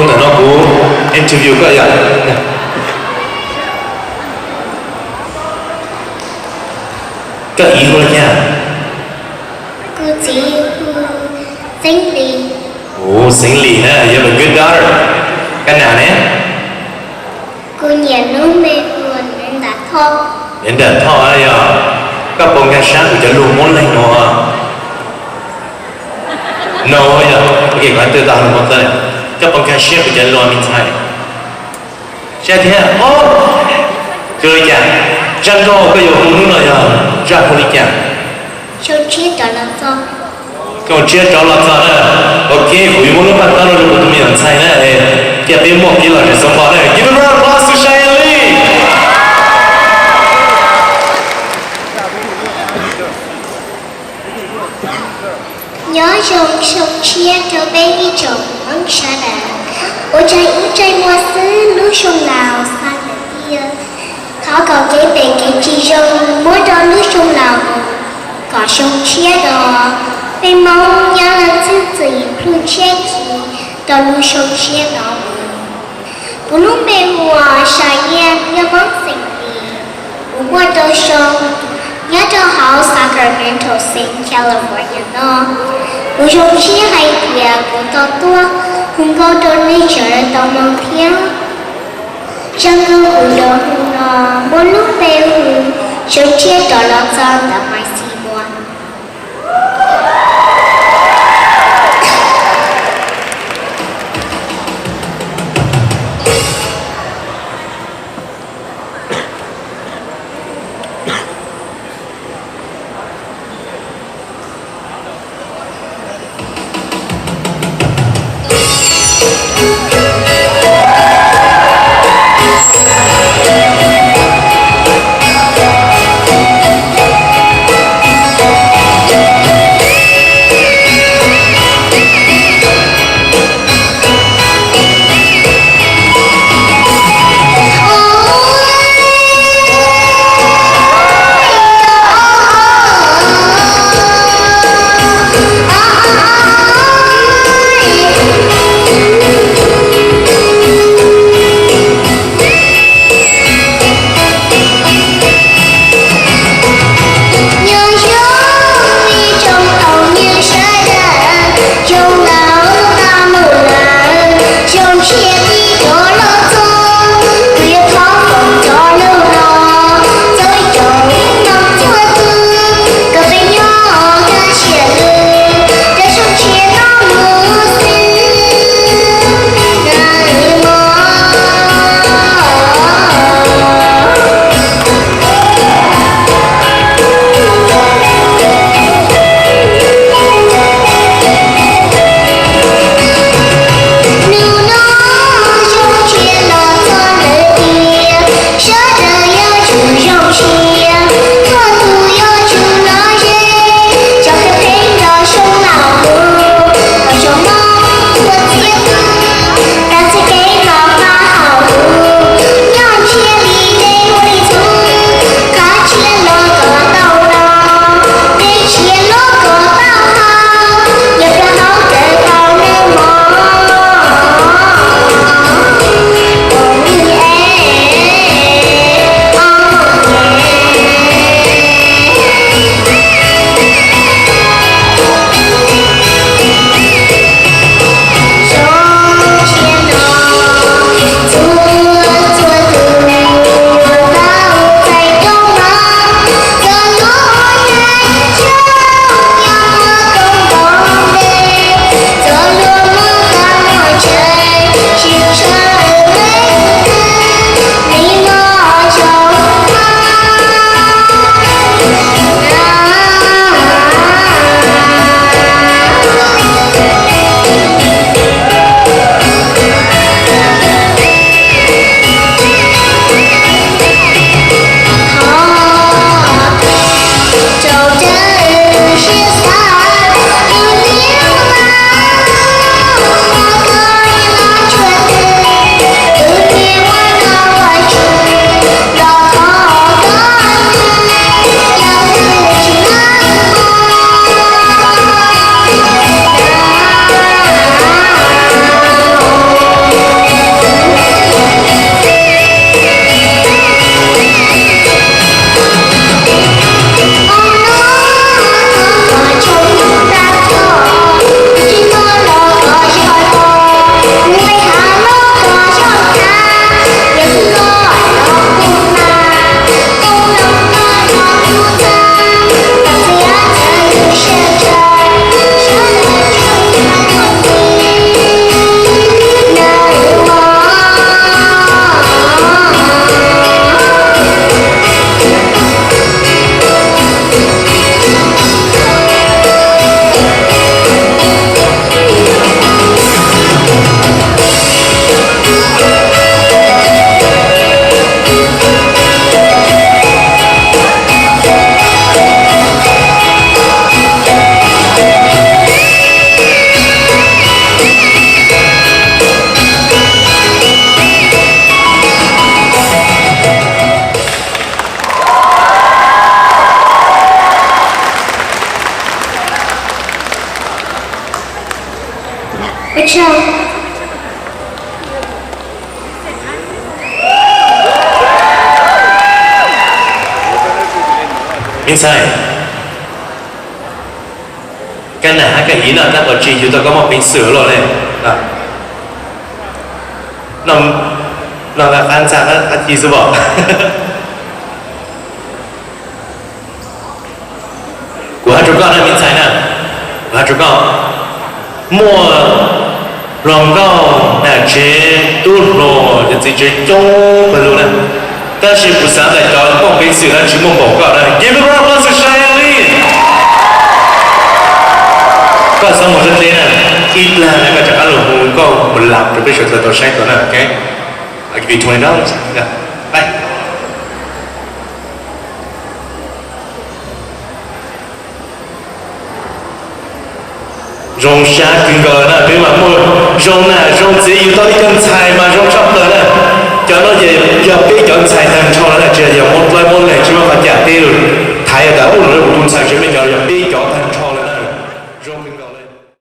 Ntawm no kuv interview koj yom. Koj hu li cas? Kuv txiv hu Xeeb Lis. Hu Xeeb Lis na, you have a good daughter. Koj nam ne? Kuv niam lub npe hu Nram Thoj. Nram Thoj yog. Koj puas nkag siab kuv cov lus Moob Leeg no? No yog, ok, kuv twb tau lus Moob Leeg. Koj puas nkag siab kuv cov lus me ntxhais? Siab thiab. Zoo li cas? Zaj nkauj koj yuav hu hnub no yog zaj hu li cas? Xyoo tshiab rov los txog. Xyoo tshiab rov los txog na. Ok, kuv yuav muab lub paj tab no rau kuv tus me nyuam ntxhais na, cia peb muaj kev lom zem xov pos na. Give a round of applause to Cheyenne Lee. Nyob zoo xyoo tshiab rau peb ib tsoom Hmoob sawv daws. Ua tsaug ib tsaig muaj xwb lub xyoo laus xa lawm tiag. Thov kom kev phem kev tsis zoo muab rau lub xyoo laus mus kom xyoo tshiab no. Peb Hmoob nyob leej txheeb txwm plhu tshiab ci rau lub xyoo tshiab no mus. Kuv lub npe hu ua Sa Yiaj, yog Hmoob xeem Lis. Kuv muaj rau xyoo, nyob rau hauv Sacramento xeev California no. Kuv zoo siab hais tias kuv tau tuaj hu nkauj rau nej sawv daws tau mloog thiab. Zaj nkauj kuv yuav hu no muaj lub npe hu Xyoo tshiab rov los txog ntawm Maiv Xis Muas. Action. Me ntxhais, koj nam hab koj hiv no tab tom tsis yug tau koj muaj peev xwm lawm ne. No, no qab ntxag qab ci xwb pom. Kuv has rua koj na me ntxhais na, kuv has rua koj, muaj hluas nkauj nam tsev tub hluas cov txiv tsev coob kawg lug na, tab sis kuv xaav tas cov muaj peev xwm no tsis muaj npaum koj na. Give a round of applause to Shia Lee. Koj txhob mus sab teb na, ib plag na koj rov qab lug hu nkauj npaum li rua peb suav dlawg tau saib tau na, ok? I'll give you twenty dollars. Bye. Zoo sab kawg nkaus na, peb mas muaj zoo nam zoo txiv, yug tau ib co ntxhais mas zoo tshaj plaws na. Cov no ces yog peb cov ntxhais tag nrho na, tsis yog muab dlaib muab leeg tsis muaj qhov cam teb lug thaiv tas ub no kuv tus ntxhais tsis